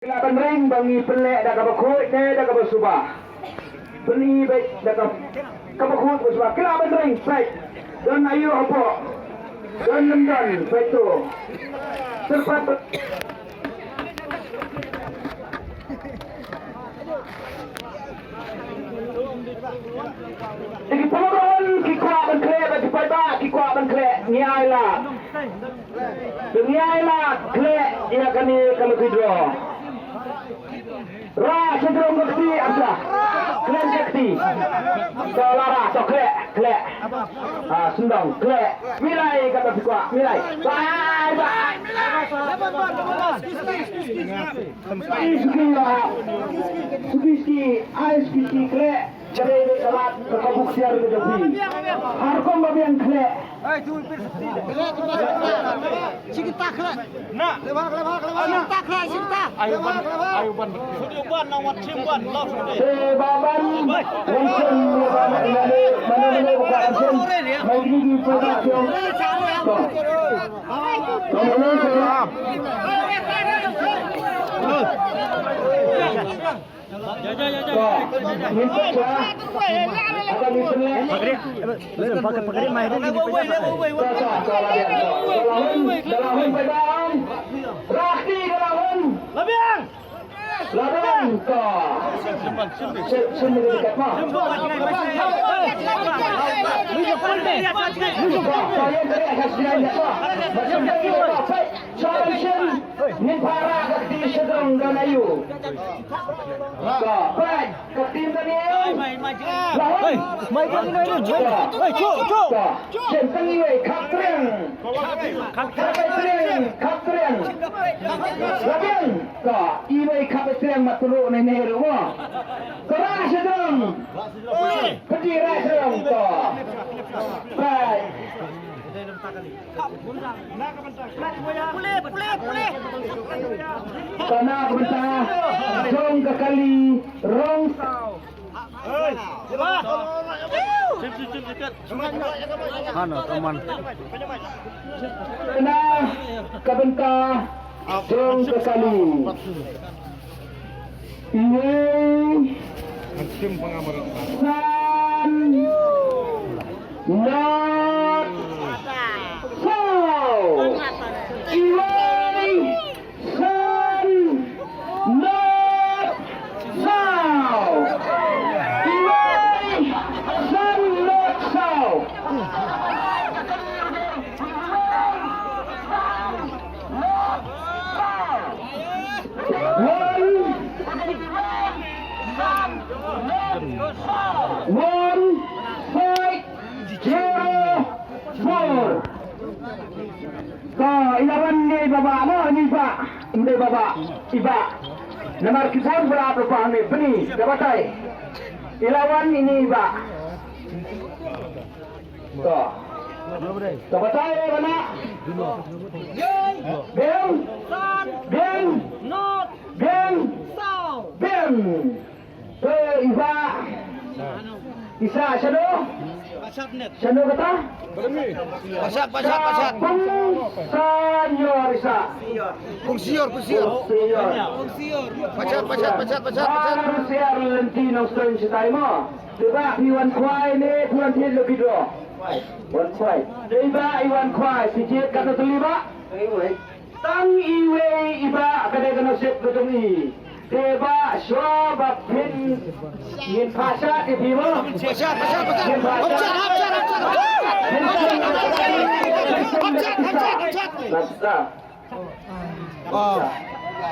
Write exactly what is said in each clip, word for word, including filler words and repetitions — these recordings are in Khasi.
Ki lah ban ring ba ngi pynleh da kaba khuid ne da kaba suba. Pyni beit da ka, kaba khuid kaba suba. Ki lah ban ring, peit. Don aïu hapoh. Don ym don, peit to. Syrpat. Te ki pynlong ki kwah ban khleh, ba ki paidbah ki kwah ban khleh, ngi ai lad. Te ngi ai lad khleh ïa kane ka lucky draw. Rah sha jrong ka kti, asa. Khleh ka kti. To la rah, to khleh, khleh. Ah, sngewdong, khleh. Milai kata phi kwah, milai. Bye, bye. Suki la, suki suki, ai suki suki khleh. Jare de kalat, ka kabuk siar de japi. Har kom ba biang khleh. Ai, tu pir sakti de. Khleh, khleh, khleh, khleh. Siki ta khleh. Na. Khleh bha, khleh bha, khleh bha. Siki ta khleh, siki ta. Ayu ban. Khleh bha, khleh bha. Ayu ban. Sudio ban na wat sim ban. Lo sudio. Te ba ban. Wan sim, mana, mana, mana, buka sim. Mai gini di program sim. To. To, mana, mana. To, ngin pyrshah. Akan ngin pynleh. Pagari, eh, pakai, pakai mai. To, to, to, la biang. To, to, la hun, to, la hun, paidbah. Rah kti, to, la hun. La biang. La biang, to. Sim, sim, sim, sim, sim, sim. To, to, ïa, to, ïa, ka sdang, to. Sim, sim, sim. Challenge, ngin para ka kti sha jrong don aïu. Ka peit, ka kti don aïu. Lahun. Hei, mai don aïu. Hei, chu, chu. Ka chen tang iwei, khap triang. Khap triang, khap triang. Labiang, ka iwei khap triang mat tulu ne ne ru mo. Ka ra sha jrong. Ka ti ra sha jrong ka. Peit. Pule, pule, pule. Kana ka bynta jong ka kali rong. Hano, teman. Kana ka bynta jong ka kali. Iwei san not saw. Iwei san not saw. Iwei san not saw. One, one five zero four. Ka i la wan ne i Bah, mo, ini i Bah, ini i Bah, i Bah. Namar ki bun bra tu pa ne bini, ka batai. I la wan ini i Bah. To. To batai re bana. Biang. Biang. Biang. Biang. To i Bah. Isa shano? Shano kata? Pashat, pashat, pashat. Pung Senior isa. Pung Senior, Pung Senior. Pung Senior. Pashat, pashat, pashat, pashat, pashat. Ba la siar lynti nongstoiñ shatai mo. Te Bah phi wan khwai ne phi wan thied lucky draw? Wan khwai. Te Bah i wan khwai, phi thied katno tylli Bah? Tang iwei i Bah, ka dei ka nusip ka jong i. Te Bah shuwa ba phin ngin pashat ïa phi mo. Pashat, pashat, pashat. Ngin pashat. Hapshat, hapshat, hapshat. Hapshat, hapshat, hapshat. Nasta. Oh.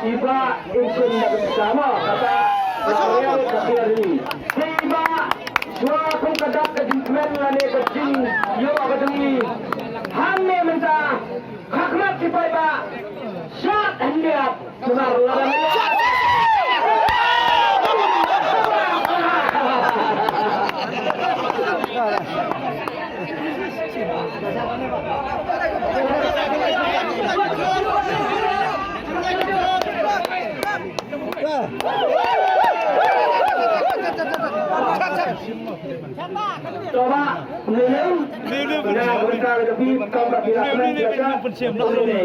I Bah in shim da ka pisa mo, kata ka rial ka rial ni. Te i Bah shuwa kum ka dak ka jingkmen lane ka jingïoh ka jong i. Hangne mynta ha khmat ki paidbah. Shad hyndiat. Kumar lada To ba, ne ne, na ka bynta ka jong phi, kam ba phi la kren, phi la shim, ne ne.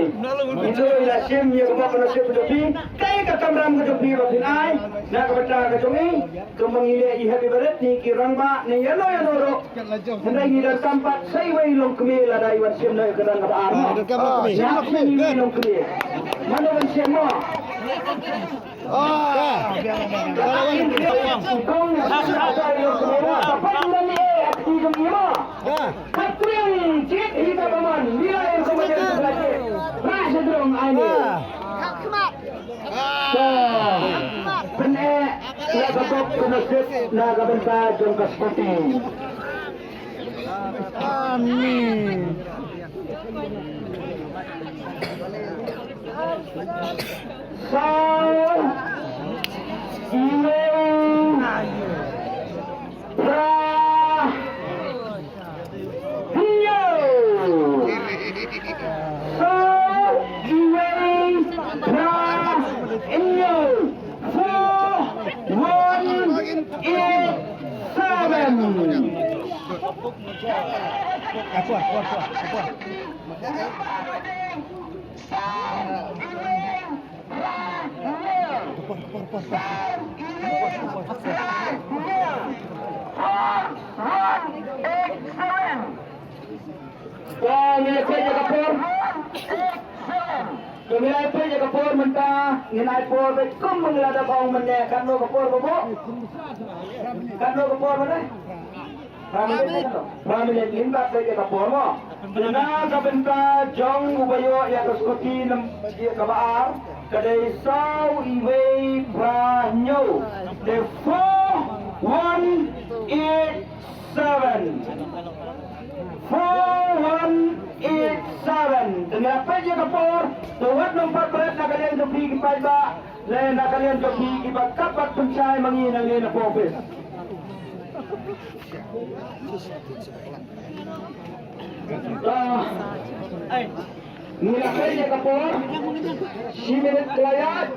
Ito ila shim ïa ka bok ka nasib ka jong phi, kaei ka kamram ka jong phi ba phin ai na ka bynta ka jong i. Kumba ngi leh i happy birthday ne ki rangbah ne ïano ïano ruh. Hynrei ngi dang sam pat sa iwei i longkmie lada i wan shim na ka dang kaba ar mo. Ïa shim iwei i longkmie. Mano ban shim mo? Pyneh ïa ka bok ka nasib na ka bynta jong ka skuti. Amen. Saw iwei phra hynñiew. Saw iwei phra hynñiew. Four one eight seven. Ba ngi la peit ïa ka por. Ba ngi la peit ïa ka por mynta, ngin ai por beit kum ba ngi la dep ong mynne, katno ka por ba bok? Katno ka por mynne? Phra minit, phra minit, ngin pat peit ïa ka por mo. Te na ka bynta jong uba ïoh ïa ka skuti nam, ïa kaba ar, ka dei saw iwei phra hynñiew. Te four one eight seven. Four one eight seven. Te ngi la peit ïa ka por, te wat nym pat bret na ka liang jong phi ki paidbah, lane na ka liang jong phi kiba kap bad pynshai ma ngi nangne na office. Ngi la peit ïa ka por, shi minit ka la ïaid.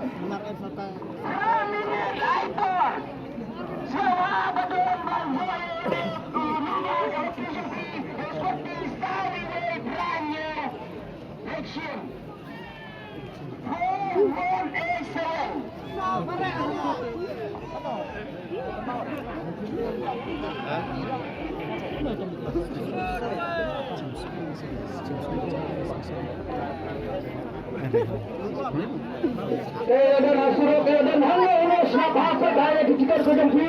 Te ïa don ha surok, ïa don hangne, hangne sngap ha pat ha ïa ki tiket ka jong phi.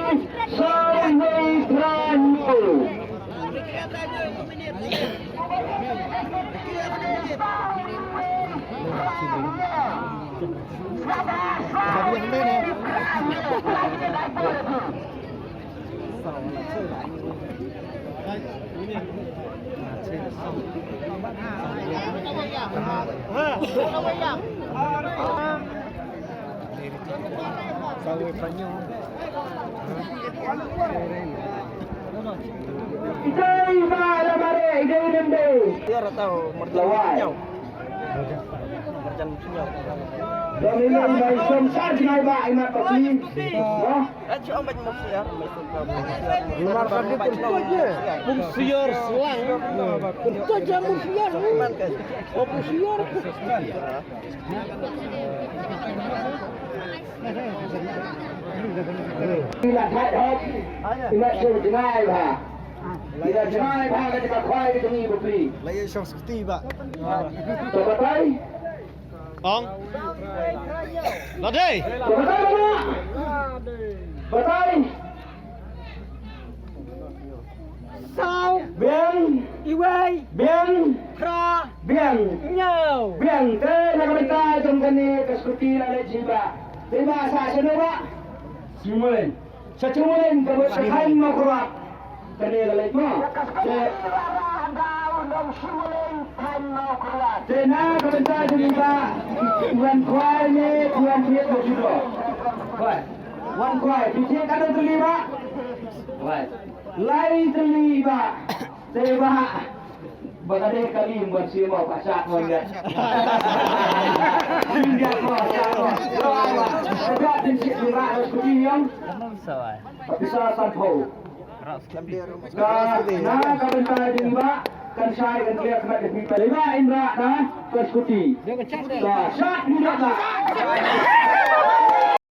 Saw iwei phra hynñiew. Ito i ba la mare, ito i nende. Lawai. Dong ino i ba i som sa jingai ba i mat pati. Noh? Rimar ka dei pyntuid ïa. Pynsiar slang. Pyntuid ïa pynsiar. Oh, pynsiar. Ila thait hok. Ila shu jngai bha. Ila jngai bha ka jaka khwai ka jong i bapli. La ïa shong skuti ba. To batai. Ong. La dei. To batai ba. Batai. Saw. Biang. Iwei. Biang. Phra. Biang. Hynñiew. Biang. Te na ka bynta jong kane ka skuti la leit jiba. Te ba sa shano ba? Simulin. Sa Simulin ka bot sa Thaiñ Mawkyrwat. Kane la leit mo. Te. Te na ka bynta jong i ba. Wan khwai ne wan thied mo judo. Khwai. Wan khwai, phi thied katno tylli ba? Khwai. Lai tylli ba. Te ba. Ba ka dei ka lim ban sim ba ka shat wan gat. Lim gat ba ka shat wan. Ka gat din sik lim ba ka skuti yong. Ka pisa sanphew. Ka na ka bynta jong i Bah kan shai kan clear khmat ïa phi. Phi Bah, in rah da ka scooty. Ka shot ni da.